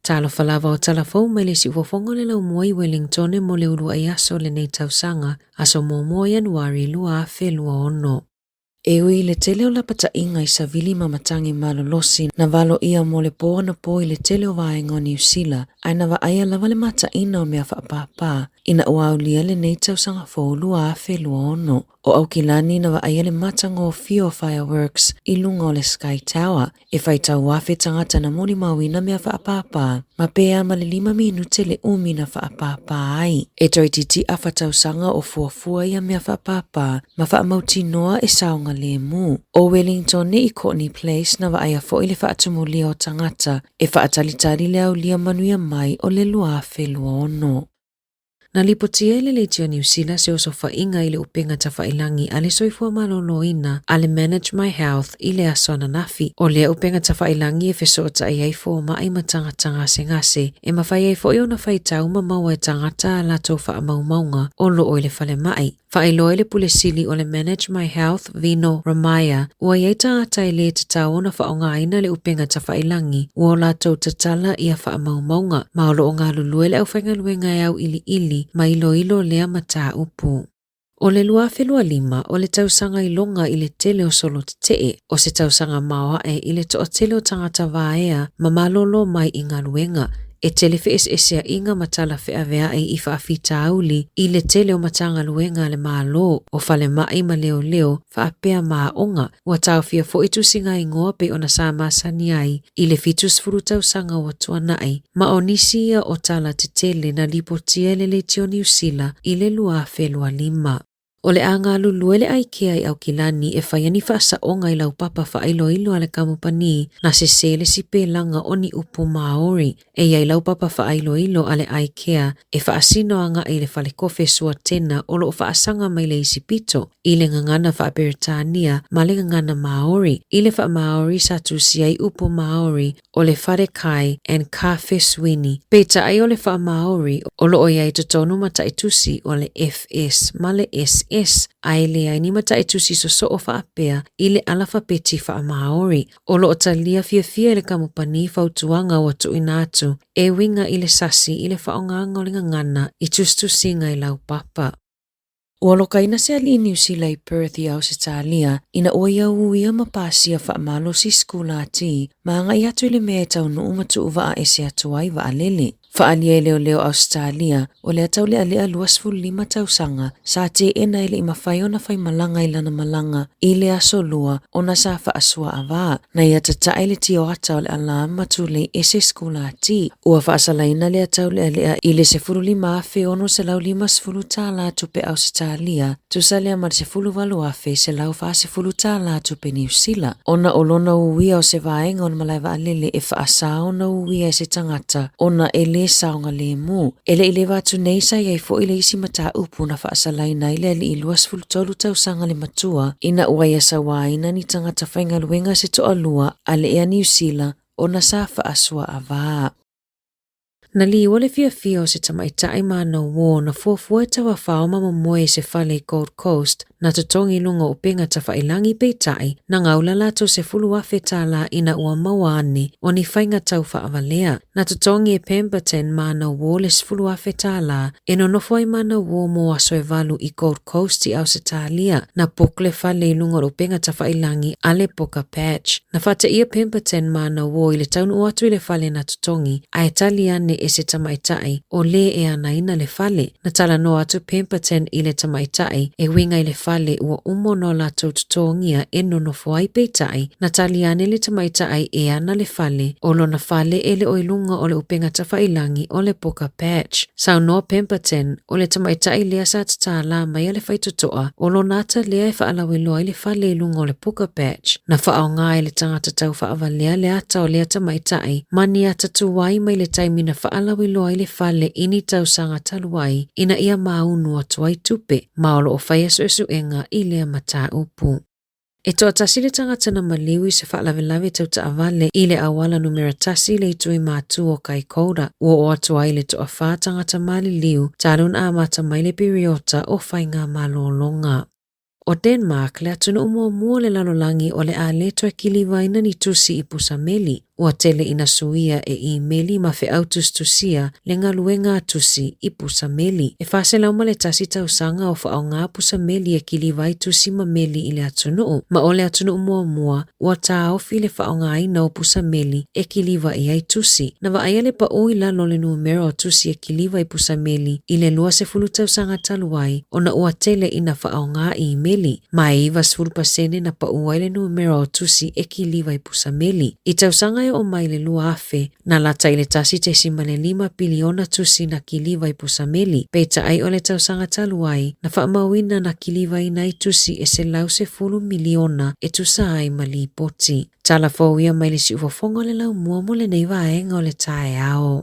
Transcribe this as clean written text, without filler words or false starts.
Talofa lava o tala fou mai le siufofoga o le laumua i Wellingtone mo le uluai aso o lenei tausaga, aso muamua o Ianuari 2026. E ui i le tele o lapataiga i savili ma matagi malolosi na valoia mo le po anapo i le tele o vaega o Niu Sila, ae na vaaia lava le mataina o mea faapāpā ina ua aulia lenei tausaga fou 2026. O Aukilani na vaaia le matagofie o fireworks i luga o le Sky Tower, E faitau afe tagata na molimauina mea faapāpā, ma pē a ma le lima minute le umi na faapāpā ai. E toeitiiti afa tausaga o fuafua ia mea faapāpā ma faamautinoa e saogalemu. O Wellingtone i Courtenay Place na vaaia foi le faatumulia o tagata e faatalitali le aulia manuia mai o le 2026. Na lipotia e le Leitio Niu Sila se osofaiga i le upega tafailagi a le Soifua Maloloina a le Manage My Health i le aso ananafi. O lea upega tafailagi e fesootai ai fomai ma tagata gasegase, e mafai ai foi ona faitau ma maua e tagata a latou faamaumauga o loo i le falemai. Faailoa e le Pule Sili o le Manage My Health, Vino Ramaiah, ua i ai tagata e lē tatau ona faaaogaina le upega tafailagi ua o latou tatala ia faamaumauga, ma o lo o galulue le aufaigaluega e auiliili ma iloilo lea mataupu. O le 2025, o le tausaga iloga i le tele o solo tetee, o se tausaga maoae i le toatele o tagata vaea ma malolo mai i galuega, E tele feeseeseaiga ma tala feaveai i faafitauli i le tele o Matagaluega a le Malo, o falemai ma leoleo, faapea ma aoga. Ua taofia foi tusiga igoa pei ona sa masani ai i le 70 tausaga ua tuanai, ma o nisi ia o tala tetele na lipotia e le Leitio Niu Sila i le 2025. O le a galulue le Aikea i Aukilani e faia ni faasaoga i laupapa faailoilo a le kamupani na sesē le sipelaga o ni upu Māori. E i ai laupapa faailoilo a le Aikea e faasino agai i le falekofe suatena o lo o faasaga mai le isi pito, i le gagana faa-Peretania ma le gagana Māori. I le faa-Māori sa tusi ai upu Māori o le Wharekai and Kafe Suini, peitai o le faa-Māori o lo o i ai totonu mataitusi o le FS ma le SS, a e leai ni mataitusi sosoo faapea i le alafapeti faa-Māori. O lo o talia fiafia e le kamupani fautuaga ua tuuina atu e uiga i le sasi i le faaaogaina o le gagana i tusitusiga i laupapa. Ua lokaina se alii Niu Sila i Perth i Ausetalia ina ua ia uia ma pasia faamalosi sikulati ma agai atu i le mea e taunuu ma tuuvaa ese atu ai vaalele. Faaalia e leoleo Ausetalia o lea taulealea 25 tausaga sa teena e le i mafai ona faimalaga i lana malaga i le aso Lua ona sa faasuaava na ia tatae le tioata o le alarm ma tulei ese sikulati. Ua faasalaina lea taulealea i le $15,650 tala tupe Ausetalia, tusa lea ma le $18,140 tala tupe Niu Sila, ona o lona uia o se vaega o le malae vaalele e faasa ona uia e se tagata ona e lē saogalemu. E le i leva atu nei sa i ai foi le isi mataupu na faasalaina ai le alii 23 tausaga le matua ina ua ia sauaina ni tagata faigaluega se toalua a le Ea Niu Sila ona sa faasuaava. Na liua le fiafia o se tamaitai manauō na fuafua e tauawhao ma momoe i se fale i Gold Coast na totogi i luga o upega tafailangi peitai na gaula latou 10,000 tālā ina ua maua ane o ni faiga tau faavalea. Na totogi e Pemberton manauō le 10,000 tālā e nonofo ai manauō mo aso e valu i Gold Coast i Ausetalia. Na book le fale i luga o le upega tafailangi a le Book a Patch. Na faateia Pemberton manauō i le taunuu atu i le fale na totogi, ae tali ane e se tamaitai o lē e anaina le fale. Na talanoa atu Pemberton i le tamaitai e uiga i le fale ua uma ona o latou totogia e nonofo ai peitai, na tali ane le tamaitai e ana le fale, o lona fale e le o i luga o le upega tafailangi o le Book a Patch. Saunoa Pemberton, o le tamaitai lea sa tatala mai a le faitotoa, o lona ata lea e faalauiloa ai le fale i luga o le Puka Patch. Na faaaoga e le tagata tau faavalea le ata o lea tamaitai ma ni ata tuai mai le taimi na faalauiloa ai le fale i ni tausaga talu ai ina ia māunu atu ai tupe, ma o lo o faia suesuega i lea mataupu. E toatasi le tagata na maliu i se faalavelave tau taavale i le auala numera tasi i le itu i Matu o Kaikoura. Ua oo atu ai le toawhā tagata maliliu talu na amata mai le piriota o faigamalologa. O Denmark le atunuu muamua o le lalolagi o le a le toe kilivaina ni tusi i pusa meli. Ua tele ina suia e imeli ma feau tusitusia le galuega a tusi i pusa meli. E 401 tausaga o faaaoga pusa meli e kiliva ai tusi ma meli i le atunuu, ma o le atunuu muamua ua taofi le faaaogaina o pusa meli e kiliva i ai tusi. Na vaaia le pau i lalo o le numera o tusi e kiliva i pusa meli i le 20 tausaga talu ai ona ua tele ina faaaoga imeli, ma e 90% na pau ai le numera o tusi e kiliva i pusa meli. I tausaga e oo mai i le 2000, na lata i le 1.5 piliona tusi na kiliva i pusa meli, peitai o le tausaga talu ai, na faamauina na kilivaina ai tusi e 110 miliona e tusa ai ma lipoti. Tala fou ia mai le siufofoga o le laumua mo lenei vaega o le taeao.